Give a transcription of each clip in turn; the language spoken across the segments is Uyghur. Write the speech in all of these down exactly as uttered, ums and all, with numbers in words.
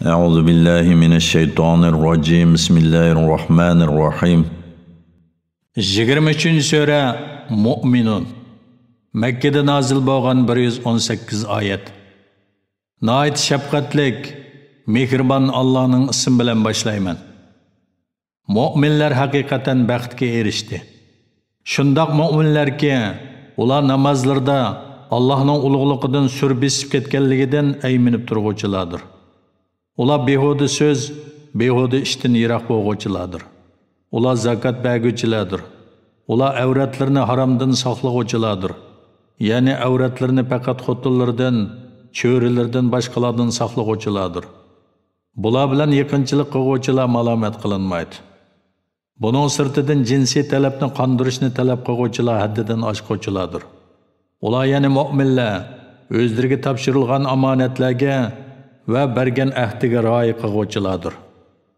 أعوذ بالله من الشيطان الرجيم. بسم الله الرحمن الرحيم. يىگىرمە ئۈچىنچى سۈرە، مۇئمىنۇن. مەككىدە نازىل بولغان، بىر يۈز ئون سەككىز ئايەت. ناھايىتى شەپقەتلىك، مېھرىبان ئاللانىڭ ئىسمى بىلەن باشلايمەن. مۆمىنلەر ھەقىقەتەن بەختكە ئېرىشتى. شۇنداق مۆمىنلەركى، ئۇلار نامازلىرىدا ئاللاھنىڭ ئۇلۇغلۇقىدىن سۈر بېسىپ كەتكەنلىكىدىن ئەيمىنىپ تۇرغۇچىلاردۇر. ئۇلار بىھۇدە سۆز، بىھۇدە ئىشتىن يىراق بولغۇچىلاردۇر. ئۇلار زاكات بەرگۈچىلەردۇر. ئۇلار ئەۋرەتلىرىنى ھارامدىن ساقلىغۇچىلاردۇر. يەنى ئەۋرەتلىرىنى پەقەت خوتۇنلىرىدىن، چۆرىلىرىدىن باشقىلاردىن ساقلىغۇچىلاردۇر. بۇلار بىلەن يېقىنچىلىق قىلغۇچىلار مالامەت قىلىنمايدۇ. بۇنىڭ سىرتىدىن جىنسىي تەلەپنى قاندۇرۇشنى تەلەپ قىلغۇچىلار ھەددىدىن ئاشقۇچىلاردۇر. ئۇلار، يەنى مۆمىنلەر، ئۆزلىرىگە تاپشۇرۇلغان ئامانەتلەرگە ۋە بەرگەن ئەھدىگە رىئايە قىلغۇچىلاردۇر.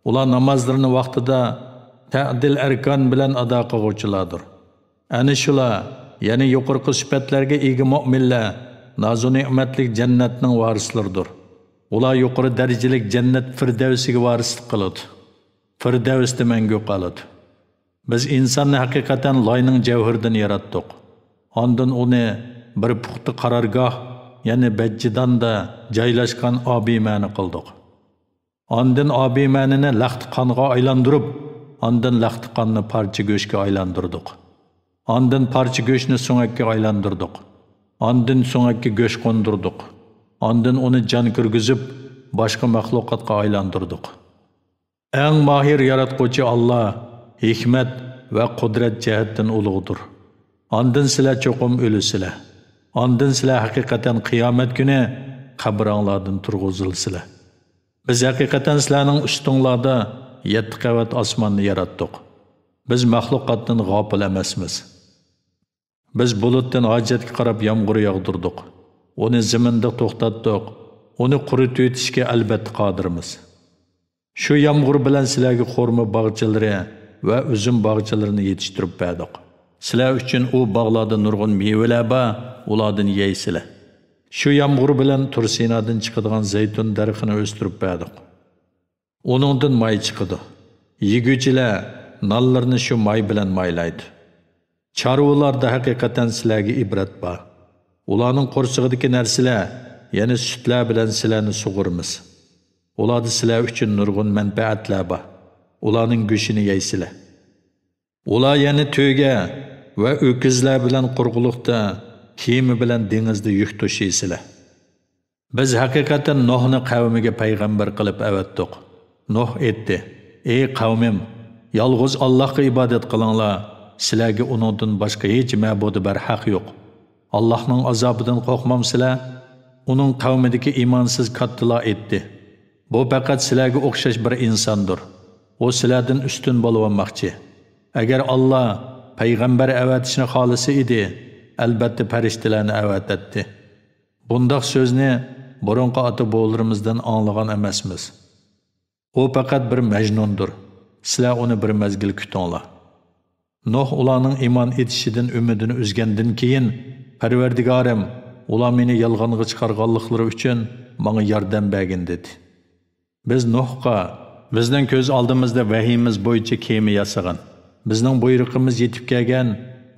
ئۇلار نامازلىرىنى ۋاقتىدا تەئدىل ئەركان بىلەن ئادا قىلغۇچىلاردۇر. ئەنە شۇلار، يەنى يۇقىرىقى سۈپەتلەرگە ئىگە مۆمىنلەر نازۇ نېمەتلىك جەننەتنىڭ ۋارىسلىرىدۇر. ئۇلار يۇقىرى دەرىجىلىك جەننەت فىردەۋسىگە ۋارىسلىق قىلىدۇ. فىردەۋستە مەڭگۈ قالىدۇ. بىز ئىنساننى ھەقىقەتەن لاينىڭ جەۋھىرىدىن ياراتتۇق. ئاندىن ئۇنى بىر پۇختا قارارگاھ، يەنى بەججىداندا جايلاشقان ئابىمەنى قىلدۇق. ئاندىن ئابىمەنىنى لەختە قانغا ئايلاندۇرۇپ، ئاندىن لەختە قاننى پارچە گۆشكە ئايلاندۇردۇق. ئاندىن پارچە گۆشنى سۆڭەككە ئايلاندۇردۇق. ئاندىن سۆڭەككە گۆش قوندۇردۇق. ئاندىن ئۇنى جان كىرگۈزۈپ، باشقا مەخلۇقاتقا ئايلاندۇردۇق. ئەڭ ماھىر ياراتقۇچى ئاللا ھېكمەت ۋە قۇدرەت جەھەتتىن ئۇلۇغدۇر. ئاندىن سىلەر چوقۇم ئۆلىسىلەر. ئاندىن سىلەر ھەقىقەتەن قىيامەت كۈنى قەبرەڭلاردىن تۇرغۇزۇلىسىلەر. بىز ھەقىقەتەن سىلەرنىڭ ئۈستۈڭلاردا يەتتە قەۋەت ئاسماننى ياراتتۇق. بىز مەخلۇقاتتىن غاپىل ئەمەسمىز. بىز بۇلۇتتىن ھاجەتكە قاراپ يامغۇر ياغدۇردۇق. ئۇنى زېمىندا توختاتتۇق. ئۇنى قۇرۇتۇۋېتىشكە ئەلبەتتە قادىرمىز. شۇ يامغۇر بىلەن سىلەرگە خورما باغچىلىرى ۋە ئۈزۈم باغچىلىرىنى يېتىشتۈرۈپ بەردۇق. سىلەر ئۈچۈن ئۇ باغلاردا نۇرغۇن مېۋىلەر بار، ئۇلاردىن يەيسىلەر. شۇ يامغۇر بىلەن تۇرسىنادىن چىقىدىغان زەيتۇن دەرىخىنى ئۆستۈرۈپ بەردۇق. ئۇنىڭدىن ماي چىقىدۇ. يېگۈچىلەر نانلىرىنى شۇ ماي بىلەن مايلايدۇ. چارۋىلاردا ھەقىقەتەن سىلەرگە ئىبرەت بار. ئۇلارنىڭ قورسىقىدىكى نەرسىلەر، يەنى سۈتلەر بىلەن سىلەرنى سۇغۇرىمىز. ئۇلاردا سىلەر ئۈچۈن نۇرغۇن مەنپەئەتلەر بار. ئۇلارنىڭ گۆشىنى يەيسىلەر. ئۇلار يەنە تۆگە ۋە ئۆكۈزلەر بىلەن قۇرۇقلۇقتا، كېمە بىلەن دېڭىزدا يۈك توشۇيسىلەر. بىز ھەقىقەتەن نوھنى قەۋمىگە پەيغەمبەر قىلىپ ئەۋەتتۇق. نوھ ئېيتتى: «ئەي قەۋمىم، يالغۇز ئاللاھقا ئىبادەت قىلىڭلار، سىلەرگە ئۇنىڭدىن باشقا ھېچ مەبۇدى بەرھەق يوق. ئاللاھنىڭ ئازابىدىن قورقمامسىلەر؟» ئۇنىڭ قەۋمىدىكى ئىمانسىز كاتتىلار ئېيتتى: «بۇ پەقەت سىلەرگە ئوخشاش بىر ئىنساندۇر. ئۇ سىلەردىن ئۈستۈن بولۇۋالماقچى. ئەگەر ئاللا پەيغەمبەر ئەۋەتىشنى خالىسا ئىدى، ئەلبەتتە پەرىشتىلەرنى ئەۋەتەتتى. بۇنداق سۆزنى بۇرۇنقى ئاتا-بوۋىلىرىمىزدىن ئاڭلىغان ئەمەسمىز. ئۇ پەقەت بىر مەجنۇندۇر. سىلەر ئۇنى بىر مەزگىل كۈتۈڭلار.» نوھ ئۇلارنىڭ ئىمان ئېيتىشىدىن ئۈمىدىنى ئۈزگەندىن كېيىن، «پەرۋەردىگارىم، ئۇلار مېنى يالغانغا چىقارغانلىقلىرى ئۈچۈن ماڭا ياردەم بەرگىن» دېدى. بىز نوھقا: «بىزنىڭ كۆز ئالدىمىزدا ۋەھىيىمىز بويىچە كېمە ياسىغىن. بىزنىڭ بۇيرۇقىمىز يېتىپ كەلگەن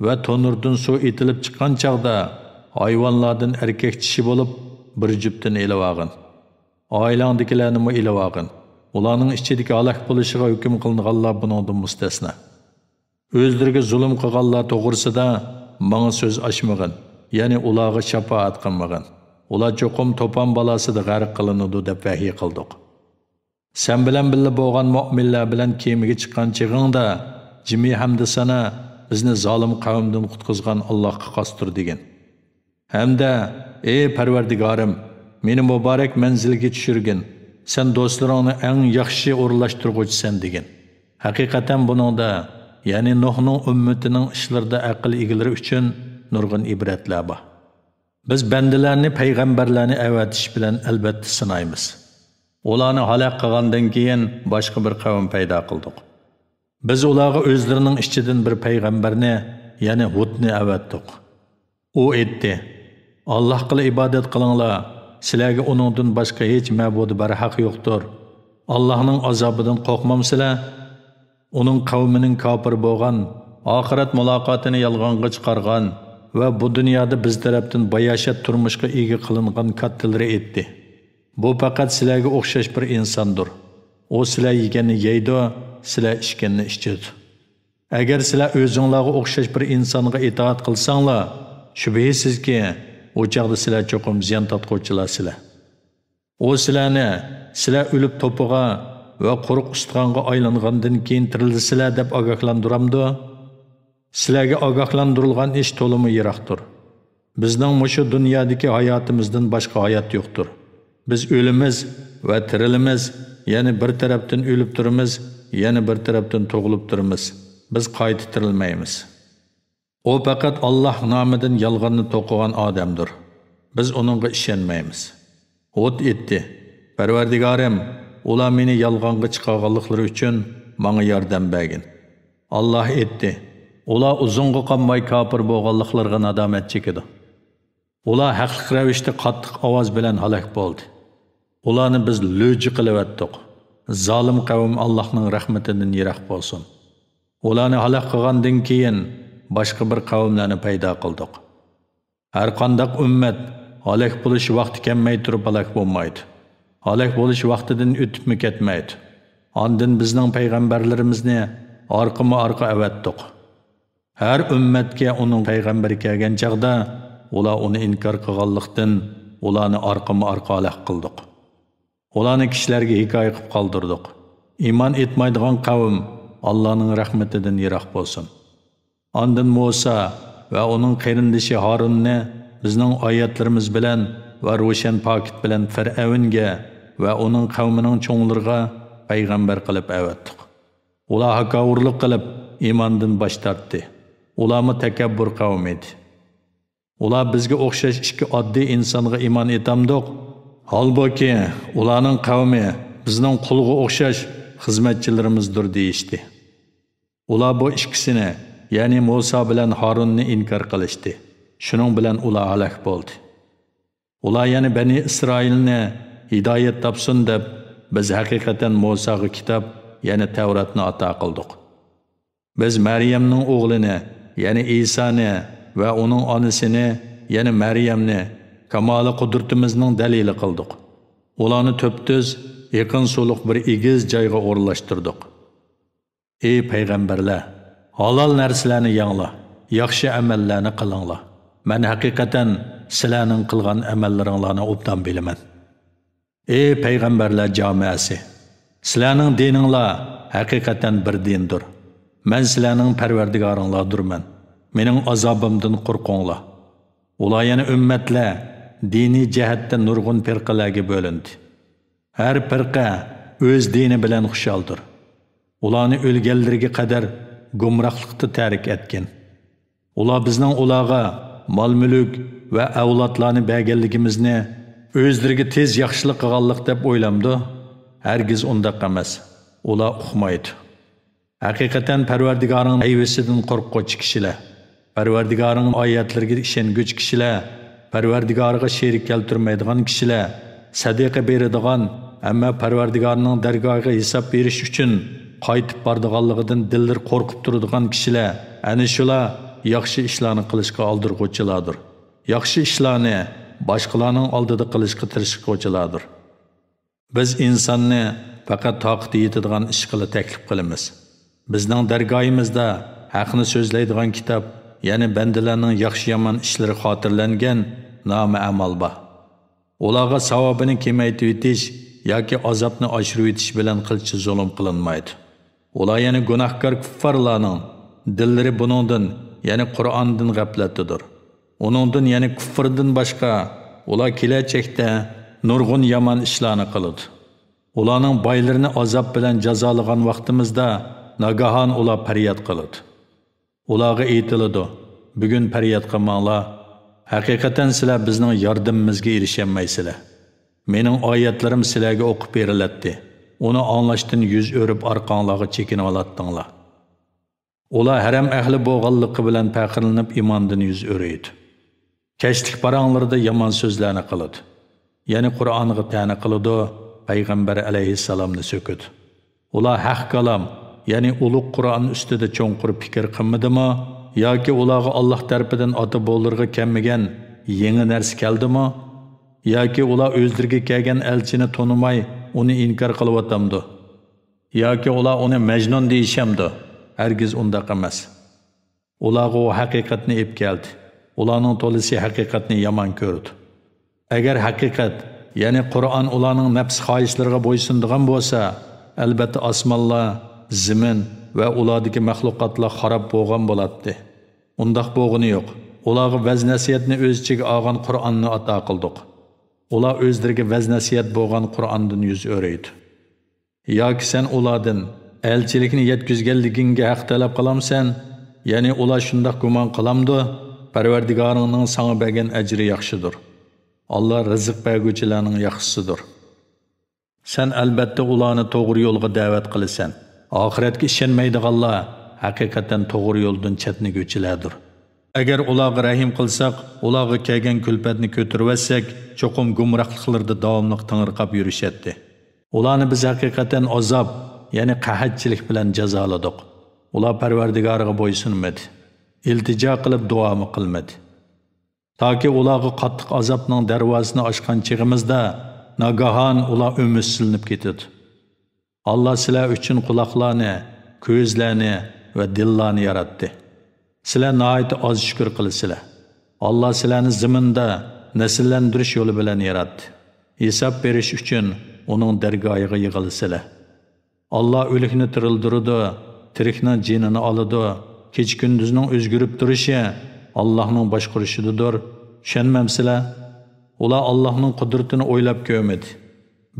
ۋە تونۇردىن سۇ ئېتىلىپ چىققان چاغدا، ھايۋانلاردىن ئەركەك چىشى بولۇپ، بىر جۈپتىنى ئېلىۋالغىن. ئائىلەڭدىكىلەرنىمۇ ئېلىۋالغىن. ئۇلارنىڭ ئىچىدىكى ھالاك بولۇشىغا ھۆكۈم قىلىنغانلار بۇنىڭدىن مۇستەسنا. ئۆزلىرىگە زۇلۇم قىلغانلار توغرىسىدا ماڭا سۆز ئاچمىغىن، يەنى ئۇلارغا شاپائەت قىلمىغىن. ئۇلار چوقۇم توپان بالاسىدا غەرق قىلىنىدۇ» دەپ ۋەھىي قىلدۇق. «سەن بىلەن بىللە بولغان مۆمىنلەر بىلەن كېمىگە چىققان چېغىڭدا، جىمى ھەمدۇسانا بىزنى زالىم قەۋمدىن قۇتقۇزغان ئاللاھقا خاستۇر» دېگىن. ھەمدە: «ئەي پەرۋەردىگارىم، مېنى مۇبارەك مەنزىلگە چۈشۈرگىن، سەن دوستلىرىڭنى ئەڭ ياخشى ئورۇنلاشتۇرغۇچىسەن» دېگىن. ھەقىقەتەن بۇنىڭدا، يەنى نوھنىڭ ئۈممىتىنىڭ ئىشلىرىدا ئەقىل ئىگىلىرى ئۈچۈن نۇرغۇن ئىبرەتلەر بار. بىز بەندىلەرنى پەيغەمبەرلەرنى ئەۋەتىش بىلەن ئەلۋەتتە سىنايمىز. ئۇلارنى ھالاك قىلغاندىن كېيىن باشقا بىر قەۋم پەيدا قىلدۇق. بىز ئۇلارغا ئۆزلىرىنىڭ ئىچىدىن بىر پەيغەمبەرنى، يەنى ھۇدنى ئەۋەتتۇق. ئۇ ئېيتتى: «ئاللاھقىلا ئىبادەت قىلىڭلار، سىلەرگە ئۇنىڭدىن باشقا ھېچ مەبۇدى بەرھەق يوقتۇر. ئاللاھنىڭ ئازابىدىن قورقمامسىلەر؟ ئۇنىڭ قەۋمىنىڭ كاپىر بولغان، ئاخىرەت مۇلاقاتىنى يالغانغا چىقارغان ۋە بۇ دۇنيادا بىز تەرەپتىن باياشات تۇرمۇشقا ئىگە قىلىنغان كاتتىلىرى ئېيتتى: بۇ پەقەت سىلەرگە ئوخشاش بىر ئىنساندۇر. ئۇ سىلەر يېگەننى يەيدۇ، سىلەر ئىچكەننى ئىچىدۇ. ئەگەر سىلەر ئۆزۈڭلارغا ئوخشاش بىر ئىنسانغا ئىتائەت قىلساڭلار، شۈبھىسىزكى، ئۇ چاغدا سىلەر چوقۇم زىيان تارتقۇچىلارسىلەر. ئۇ سىلەرنى، سىلەر ئۆلۈپ توپىغا ۋە قۇرۇق ئۇستىخانغا ئايلانغاندىن كېيىن تىرىلىسىلەر دەپ ئاگاھلاندۇرامدۇ؟ سىلەرگە ئاگاھلاندۇرۇلغان ئىش تولىمۇ يىراقتۇر. بىزنىڭ مۇشۇ دۇنيادىكى ھاياتىمىزدىن باشقا ھايات يوقتۇر. بىز ئۆلىمىز ۋە تىرىلىمىز، يەنى بىر تەرەپتىن ئۆلۈپ تۇرىمىز، يەنە بىر تەرەپتىن تۇغۇلۇپ تۇرىمىز. بىز قايتا تىرىلمەيمىز. ئۇ پەقەت ئاللاھ نامىدىن يالغاننى توقۇغان ئادەمدۇر. بىز ئۇنىڭغا ئىشەنمەيمىز. ھۇد ئېيتتى: پەرۋەردىگارىم، ئۇلار مېنى يالغانغا چىقارغانلىقلىرى ئۈچۈن ماڭا ياردەم بەرگىن. ئاللاھ ئېيتتى: ئۇلار ئۇزۇنغا قالماي كاپىر بولغانلىقلىرىغا نادامەت چېكىدۇ. ئۇلار ھەقلىق رەۋىشتە قاتتىق ئاۋاز بىلەن ھالاك بولدى. ئۇلارنى بىز لۆجە قىلىۋەتتۇق. زالىم قەۋم ئاللاھنىڭ رەھمىتىدىن يىراق بولسۇن. ئۇلارنى ھالاك قىلغاندىن كېيىن، باشقا بىر قەۋملەرنى پەيدا قىلدۇق. ھەرقانداق ئۈممەت ھالاك بولۇش ۋاقتى كەلمەي تۇرۇپ ھالاك بولمايدۇ. ھالاك بولۇش ۋاقتىدىن ئۆتۈپمۇ كەتمەيدۇ. ئاندىن بىزنىڭ پەيغەمبەرلىرىمىزنى ئارقىمۇ ئارقا ئەۋەتتۇق. ھەر ئۈممەتكە ئۇنىڭ پەيغەمبىرى كەلگەن چاغدا، ئۇلار ئۇنى ئىنكار قىلغانلىقتىن، ئۇلارنى ئارقىمۇ ئارقا ھالاك قىلدۇق. ئۇلارنى كىشىلەرگە ھېكايە قىلىپ قالدۇردۇق. ئىمان ئېيتمايدىغان قەۋم ئاللانىڭ رەھمىتىدىن يىراق بولسۇن. ئاندىن مۇسا ۋە ئۇنىڭ قېرىندىشى ھارۇننى بىزنىڭ ئايەتلىرىمىز بىلەن ۋە روشەن پاكىت بىلەن فىرئەۋنگە ۋە ئۇنىڭ قەۋمىنىڭ چوڭلىرىغا پەيغەمبەر قىلىپ ئەۋەتتۇق. ئۇلار ھاكاۋۇرلۇق قىلىپ، ئىماندىن باش تارتتى. ئۇلارمۇ تەكەببۇر قەۋم ئىدى. ئۇلار بىزگە ئوخشاش ئىككى ئاددىي ئىنسانغا ئىمان ئېيتامدۇق؟ ھالبۇكى، ئۇلارنىڭ قەۋمى بىزنىڭ قۇلغا ئوخشاش خىزمەتچىلىرىمىزدۇر دېيىشتى. ئۇلار بۇ ئىككىسىنى، يەنى مۇسا بىلەن ھارۇننى ئىنكار قىلىشتى. شۇنىڭ بىلەن ئۇلار ھالاك بولدى. ئۇلار يەنە بەنى ئىسرائىلنى ھىدايەت تاپسۇن دەپ، بىز ھەقىقەتەن مۇساغا كىتاب، يەنى تەۋراتنى ئاتا قىلدۇق. بىز مەريەمنىڭ ئوغلىنى، يەنى ئىسانى ۋە ئۇنىڭ ئانىسىنى، يەنى مەريەمنى، كامالى قۇدرىتىمىزنىڭ دەلىلى قىلدۇق. ئۇلارنى تۈپتۈز، ئېقىن سۇلۇق بىر ئېگىز جايغا ئورۇنلاشتۇردۇق. ئەي پەيغەمبەرلەر، ھالال نەرسىلەرنى يەڭلار، ياخشى ئەمەللەرنى قىلىڭلار. مەن ھەقىقەتەن سىلەرنىڭ قىلغان ئەمەللىرىڭلارنى ئوبدان بىلىمەن. ئەي پەيغەمبەرلەر جامائەسى! سىلەرنىڭ دىنىڭلار ھەقىقەتەن بىر دىندۇر. مەن سىلەرنىڭ پەرۋەردىگارىڭلاردۇرمەن. مېنىڭ ئازابىمدىن قورقۇڭلار. ئۇلار يەنە ئۈممەتلەر، دىنىي جەھەتتە نۇرغۇن پىرقىلەرگە بۆلۈندى. ھەر پىرقە ئۆز دىنى بىلەن خۇشالدۇر. ئۇلارنى ئۆلگەنلىرىگە قەدەر گۇمراھلىقتا تەرك ئەتكىن. ئۇلار بىزنىڭ ئۇلارغا مال-مۈلۈك ۋە ئەۋلادلارنى بەرگەنلىكىمىزنى ئۆزلىرىگە تېز ياخشىلىق قىلغانلىق دەپ ئويلامدۇ؟ ھەرگىز ئۇنداق ئەمەس. ئۇلار ئۇقمايدۇ. ھەقىقەتەن پەرۋەردىگارىڭنىڭ ھەيۋىسىدىن قورققۇچى كىشىلەر، پەرۋەردىگارىڭنىڭ ئايەتلىرىگە ئىشەنگۈچى كىشىلەر، پەرۋەردىگارىغا شېرىك كەلتۈرمەيدىغان كىشىلەر، سەدىقە بېرىدىغان، ئەمما پەرۋەردىگارنىڭ دەرگاھىغا ھېساب بېرىش ئۈچۈن قايتىپ بارىدىغانلىقىدىن دىللىرى قورقۇپ تۇرىدىغان كىشىلەر، ئەنە شۇلار ياخشى ئىشلارنى قىلىشقا ئالدىرغۇچىلاردۇر. ياخشى ئىشلارنى باشقىلارنىڭ ئالدىدا قىلىشقا تىرىشقۇچىلاردۇر. بىز ئىنساننى پەقەت تاقىتى يېتىدىغان ئىشقىلا تەكلىپ قىلىمىز. بىزنىڭ دەرگاھىمىزدا ھەقنى سۆزلەيدىغان كىتاب، يەنى بەندىلەرنىڭ ياخشى-يامان ئىشلىرى خاتىرىلەنگەن نامە ئەمال بار. ئۇلارغا ساۋابىنى كېمەيتىۋېتىش ياكى ئازابنى ئاشۇرۇۋېتىش بىلەن قىلچە زۇلۇم قىلىنمايدۇ. ئۇلار يەنە گۇناھكار كۇففارلارنىڭ دىللىرى بۇنىڭدىن، يەنى قۇرئاندىن غەپلەتتىدۇر. ئۇنىڭدىن، يەنى كۇفرىدىن باشقا، ئۇلار كېلەچەكتە نۇرغۇن يامان ئىشلارنى قىلىدۇ. ئۇلارنىڭ بايلىرىنى ئازاب بىلەن جازالىغان ۋاقتىمىزدا، ناگاھان ئۇلار پەرياد قىلىدۇ. ئۇلارغا ئېيتىلىدۇ: بۈگۈن پەرياد قىلماڭلار، ھەقىقەتەن سىلەر بىزنىڭ ياردىمىمىزگە ئېرىشەلمەيسىلەر. مېنىڭ ئايەتلىرىم سىلەرگە ئوقۇپ بېرىلەتتى، ئۇنى ئاڭلاشتىن يۈز ئۆرۈپ ئارقاڭلارغا چېكىنىۋالاتتىڭلار. ئۇلار ھەرەم ئەھلى بولغانلىقى بىلەن پەخىرلىنىپ ئىماندىن يۈز ئۆرۈيدۇ. كەچلىك پاراڭلىرىدا يامان سۆزلەرنى قىلىدۇ. يەنى قۇرئانغا تەنە قىلىدۇ، پەيغەمبەر ئەلەيھىسسالامنى سۆكىدۇ. ئۇلار ھەق كالام، يەنى ئۇلۇغ قۇرئان ئۈستىدە چوڭقۇر پىكىر قىلمىدىمۇ؟ ياكى ئۇلارغا ئاللاھ تەرىپىدىن ئاتا-بوۋىلىرىغا كەلمىگەن يېڭى نەرسە كەلدىمۇ؟ ياكى ئۇلار ئۆزلىرىگە كەلگەن ئەلچىنى تونۇماي، ئۇنى ئىنكار قىلىۋاتامدۇ؟ ياكى ئۇلار ئۇنى مەجنۇن دېيىشەمدۇ؟ ھەرگىز ئۇنداق ئەمەس. ئۇلارغا ئۇ ھەقىقەتنى ئېلىپ كەلدى. ئۇلارنىڭ تولىسى ھەقىقەتنى يامان كۆرىدۇ. ئەگەر ھەقىقەت، يەنى قۇرئان ئۇلارنىڭ نەپس خاھىشلىرىغا بويسۇنىدىغان بولسا، ئەلبەتتە ئاسمانلار، زېمىن ۋە ئۇلاردىكى مەخلۇقاتلار خاراب بولغان بولاتتى. ئۇنداق بولغىنى يوق. ئۇلارغا ۋەز-نەسىھەتنى ئۆز ئىچىگە ئالغان قۇرئاننى ئاتا قىلدۇق. ئۇلار ئۆزلىرىگە ۋەز-نەسىھەت بولغان قۇرئاندىن يۈز ئۆرۈيدۇ. ياكى سەن ئۇلاردىن ئەلچىلىكنى يەتكۈزگەنلىكىڭگە ھەق تەلەپ قىلامسەن؟ يەنى ئۇلار شۇنداق گۇمان قىلامدۇ؟ پەرۋەردىگارىڭنىڭ ساڭا بەرگەن ئەجرى ياخشىدۇر. ئاللا رىزىق بەرگۈچىلەرنىڭ ياخشىسىدۇر. سەن ئەلبەتتە ئۇلارنى توغرا يولغا دەۋەت قىلىسەن. ئاخىرەتكە ئىشەنمەيدىغانلار ھەقىقەتەن توغرا يولدىن چەتنىگۈچىلەردۇر. ئەگەر ئۇلارغا رەھىم قىلساق، ئۇلارغا كەلگەن كۈلپەتنى كۆتۈرۈۋەتسەك، چوقۇم گۇمراھلىقلىرىدا داۋاملىق تېڭىرقاپ يۈرۈشەتتى. ئۇلارنى بىز ھەقىقەتەن ئازاب، يەنى قەھەتچىلىك بىلەن جازالىدۇق. ئۇلار پەرۋەردىگارىغا بويسۇنمىدى. ئىلتىجا قىلىپ دۇئامۇ قىلمىدى. تاكى ئۇلارغا قاتتىق ئازابنىڭ دەرۋازىسىنى ئاچقان چېغىمىزدا، ناگاھان ئۇلار ئۈمىدسىزلىنىپ كېتىدۇ. ئاللا سىلەر ئۈچۈن قۇلاقلارنى، كۆزلەرنى ۋە دىللارنى ياراتتى. سىلەر ناھايىتى ئاز شۈكۈر قىلىسىلەر. ئاللا سىلەرنى زېمىندا نەسىللەندۈرۈش يولى بىلەن ياراتتى. ھېساب بېرىش ئۈچۈن ئۇنىڭ دەرگاھىغا يىغىلىسىلەر. ئاللا ئۆلۈكنى تىرىلدۈرىدۇ، تىرىكنىڭ جېنىنى ئالىدۇ. كېچە-كۈندۈزنىڭ ئۆزگىرىپ تۇرۇشى ئاللانىڭ باشقۇرۇشىدىدۇر. چۈشەنمەمسىلەر؟ ئۇلار ئاللانىڭ قۇدرىتىنى ئويلاپ كۆرمىدى.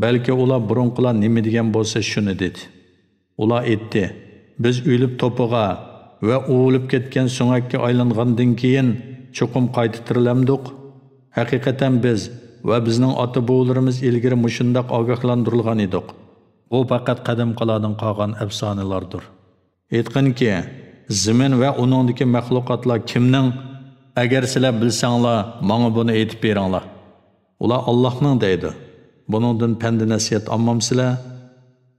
بەلكى ئۇلار بۇرۇنقىلار نېمە دېگەن بولسا شۇنى دېدى. ئۇلار ئېيتتى، بىز ئۆلۈپ توپىغا ۋە ئۇۋۇلۇپ كەتكەن سۆڭەككە ئايلانغاندىن كېيىن چوقۇم قايتا تىرىلەمدۇق؟ ھەقىقەتەن بىز ۋە بىزنىڭ ئاتا-بوۋىلىرىمىز ئىلگىرى مۇشۇنداق ئاگاھلاندۇرۇلغان ئىدۇق. بۇ پەقەت قەدىمكىلاردىن قالغان ئەپسانىلاردۇر. ئېيتقىنكى، زېمىن ۋە ئۇنىڭدىكى مەخلۇقاتلار كىمنىڭ؟ ئەگەر سىلەر بىلسەڭلار، ماڭا بۇنى ئېيتىپ بېرىڭلار. ئۇلار ئاللاھنىڭ دەيدۇ. بۇنىڭدىن پەند-نەسىھەت ئالمامسىلەر؟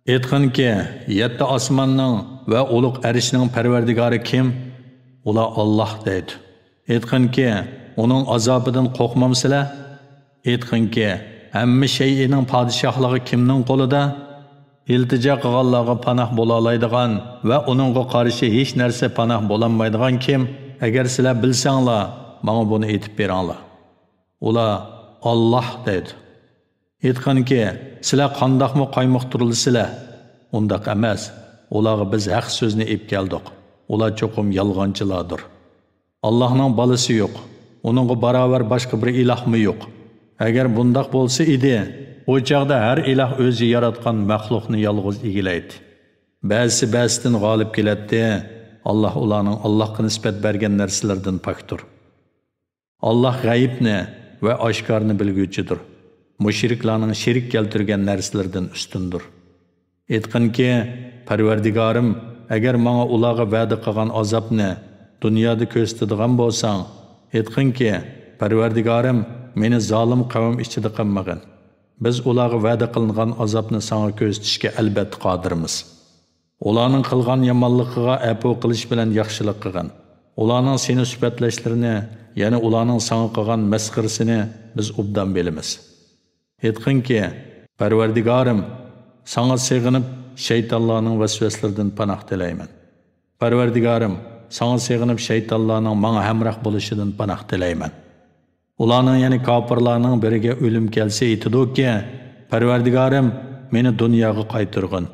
ئېيتقىنكى، يەتتە ئاسماننىڭ ۋە ئۇلۇغ ئەرشنىڭ پەرۋەردىگارى كىم؟ ئۇلار ئاللاھ دەيدۇ. ئېيتقىنكى، ئۇنىڭ ئازابىدىن قورقمامسىلەر؟ ئېيتقىنكى، ھەممە شەيئىنىڭ پادىشاھلىقى كىمنىڭ قولىدا؟ ئىلتىجا قىلغانلارغا پاناھ بولالايدىغان ۋە ئۇنىڭغا قارشى ھېچ نەرسە پاناھ بولالمايدىغان كىم؟ ئەگەر سىلەر بىلسەڭلار، ماڭا بۇنى ئېيتىپ بېرىڭلار. ئۇلار، ئاللاھ دەيدۇ. ئېيتقىنكى، سىلەر قانداقمۇ قايمۇقتۇرۇلىسىلەر؟ ئۇنداق ئەمەس. ئۇلارغا بىز ھەق سۆزنى ئېلىپ كەلدۇق. ئۇلار چوقۇم يالغانچىلاردۇر. ئاللاھنىڭ بالىسى يوق. ئۇنىڭغا باراۋەر باشقا بىر ئىلاھمۇ يوق. ئەگەر بۇنداق بولسا ئىدى، ئۇ چاغدا ھەر ئىلاھ ئۆزى ياراتقان مەخلۇقنى يالغۇز ئىگىلەيتتى. بەزىسى بەزىسىدىن غالىب كېلەتتى. ئاللاھ ئۇلارنىڭ ئاللاھقا نىسبەت بەرگەن نەرسىلىرىدىن پاكتۇر. ئاللاھ غەيىبنى ۋە ئاشكارىنى بىلگۈچىدۇر. مۇشرىكلارنىڭ شېرىك كەلتۈرگەن نەرسىلىرىدىن ئۈستۈندۇر. ئېيتقىنكى، پەرۋەردىگارىم، ئەگەر ماڭا ئۇلارغا ۋەدە قىلغان ئازابنى دۇنيادا كۆرسىتىدىغان بولساڭ، ئېيتقىنكى، پەرۋەردىگارىم، مېنى زالىم قەۋم ئىچىدە قىلمىغىن. بىز ئۇلارغا ۋەدە قىلىنغان ئازابنى ساڭا كۆرسىتىشكە ئەلبەتتە قادىرمىز. ئۇلارنىڭ قىلغان يامانلىقىغا ئەپۇ قىلىش بىلەن ياخشىلىق قىلغىن. ئۇلارنىڭ سېنى سۈپەتلەشلىرىنى، يەنى ئۇلارنىڭ ساڭا قىلغان مەسخىرىسىنى بىز ئوبدان بىلىمىز. ئېيتقىنكى، پەرۋەردىگارىم، ساڭا سېغىنىپ، شەيتانلارنىڭ ۋەسۋەسىلىرىدىن پاناھ تىلەيمەن. پەرۋەردىگارىم، ساڭا سېغىنىپ، شەيتانلارنىڭ ماڭا ھەمراھ بولۇشىدىن پاناھ تىلەيمەن. ئۇلارنىڭ، يەنى كاپىرلارنىڭ بىرىگە ئۆلۈم كەلسە ئېيتىدۇكى، پەرۋەردىگارىم، مېنى دۇنياغا قايتۇرغىن.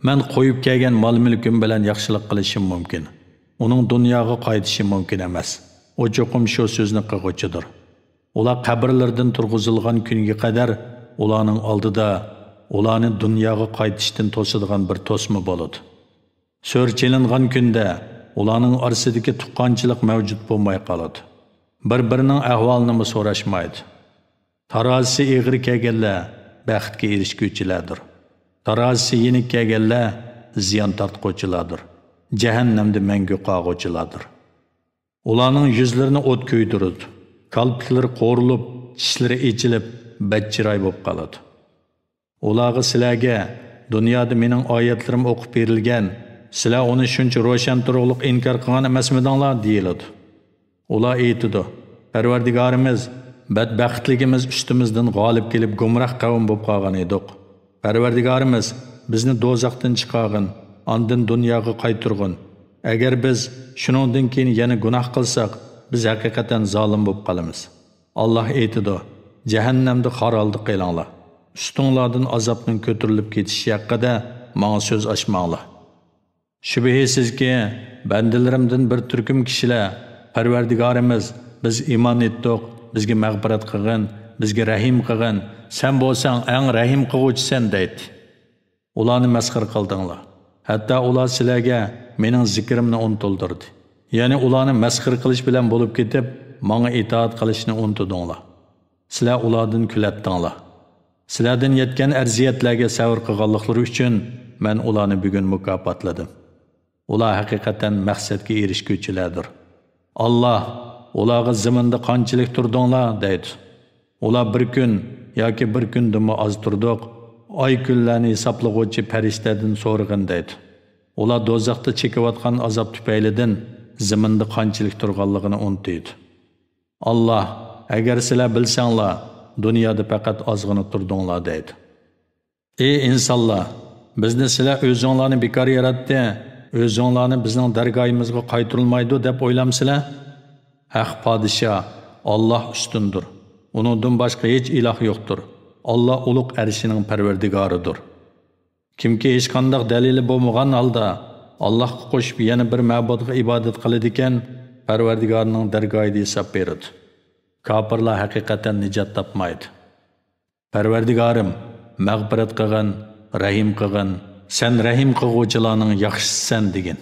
مەن قويۇپ كەلگەن مال-مۈلكۈم بىلەن ياخشىلىق قىلىشىم مۇمكىن. ئۇنىڭ دۇنياغا قايتىشى مۇمكىن ئەمەس. ئۇ چوقۇم شۇ سۆزنى قىلغۇچىدۇر. ئۇلار قەبرىلىرىدىن تۇرغۇزۇلغان كۈنگە قەدەر ئۇلارنىڭ ئالدىدا ئۇلارنى دۇنياغا قايتىشتىن توسىدىغان بىر توسما بولىدۇ. سۆر چېلىنغان كۈندە ئۇلارنىڭ ئارىسىدىكى تۇغقانچىلىق مەۋجۇت بولماي قالىدۇ. بىر-بىرىنىڭ ئەھۋالىنىمۇ سوراشمايدۇ. تارازىسى ئېغىر كەلگەنلەر بەختكە ئېرىشكۈچىلەردۇر. تارازىسى يېنىك كەلگەنلەر زىيان تارتقۇچىلاردۇر. جەھەننەمدە مەڭگۈ قالغۇچىلاردۇر. ئۇلارنىڭ يۈزلىرىنى ئوت كۆيدۈرىدۇ. كالپۇكلىرى قورۇلۇپ، چىشلىرى ئېچىلىپ، بەتچىراي بولۇپ قالىدۇ. ئۇلارغا سىلەرگە دۇنيادا مېنىڭ ئايەتلىرىم ئوقۇپ بېرىلگەن، سىلەر ئۇنى شۇنچە روشەن تۇرۇقلۇق ئىنكار قىلغان ئەمەسمىدىڭلار؟ دېيىلىدۇ. ئۇلار ئېيتىدۇ، پەرۋەردىگارىمىز، بەدبەختلىكىمىز ئۈستىمىزدىن غالىب كېلىپ گۇمراھ قەۋم بولۇپ قالغان ئىدۇق. پەرۋەردىگارىمىز، بىزنى دوزاختىن چىقارغىن، ئاندىن دۇنياغا قايتۇرغىن. ئەگەر بىز شۇنىڭدىن كېيىن يەنە گۇناھ قىلساق، بىز ھەقىقەتەن زالىم بولۇپ قالىمىز. ئاللاھ ئېيتىدۇ، جەھەننەمدە خار ھالدا قېلىڭلار. ئۈستۈڭلاردىن ئازابنىڭ كۆتۈرۈلۈپ كېتىشى ھەققىدە ماڭا سۆز ئاچماڭلار. شۈبھىسىزكى، بەندىلىرىمدىن بىر تۈركۈم كىشىلەر، پەرۋەردىگارىمىز، بىز ئىمان ئېيتتۇق، بىزگە مەغپىرەت قىلغىن، بىزگە رەھىم قىلغىن، سەن بولساڭ ئەڭ رەھىم قىلغۇچىسەن، دەيتتى. ئۇلارنى مەسخىرە قىلدىڭلار. ھەتتا ئۇلار سىلەرگە مېنىڭ زىكرىمنى ئۇنتۇلدۇردى. يەنى ئۇلارنى مەسخىرە قىلىش بىلەن بولۇپ كېتىپ، ماڭا ئىتائەت قىلىشنى ئۇنتۇدۇڭلار. سىلەر ئۇلاردىن كۈلەتتىڭلار. سىلەردىن يەتكەن ئەزىيەتلەرگە سەۋر قىلغانلىقلىرى ئۈچۈن مەن ئۇلارنى بۈگۈن مۇكاپاتلىدىم. ئۇلار ھەقىقەتەن مەقسەتكە ئېرىشكۈچىلەردۇر. ئاللاھ، ئۇلارغا زېمىندا قانچىلىك تۇردۇڭلار؟ دەيدۇ. ئۇلار بىر كۈن ياكى بىر كۈندىنمۇ ئاز تۇردۇق. ئاي كۈنلەرنى ھېسابلىغۇچى پەرىشتەدىن سورىغىن، دەيدۇ. ئۇلار دوزاختا چېكىۋاتقان ئازاب تۈپەيلىدىن زېمىندا قانچىلىك تۇرغانلىقىنى ئۇنتۇيدۇ. ئاللاھ، ئەگەر سىلەر بىلسەڭلار، دۇنيادا پەقەت ئازغىنە تۇردۇڭلار، دەيدۇ. ئى ئىنسانلار، بىزنى سىلەر ئۆزۈڭلارنى بىكار ياراتتى، ئۆزۈڭلارنى بىزنىڭ دەرگاھىمىزغا قايتۇرۇلمايدۇ دەپ ئويلامسىلەر؟ ھەق پادىشاھ، ئاللاھ ئۈستۈندۇر. ئۇنىڭدىن باشقا ھېچ ئىلاھ يوقتۇر. ئاللاھ ئۇلۇغ ئەرشىنىڭ پەرۋەردىگارىدۇر. كىمكى ھېچقانداق دەلىلى بولمىغان ھالدا ئاللاھقا قوشۇپ يەنە بىر مەبۇدقا ئىبادەت قىلىدىكەن، پەرۋەردىگارىنىڭ دەرگاھىدا ھېساب بېرىدۇ. كاپىرلار ھەقىقەتەن نىجات تاپمايدۇ. پەرۋەردىگارىم، مەغپىرەت قىلغىن، رەھىم قىلغىن، سەن رەھىم قىلغۇچىلارنىڭ ياخشىسىسەن، دېگىن.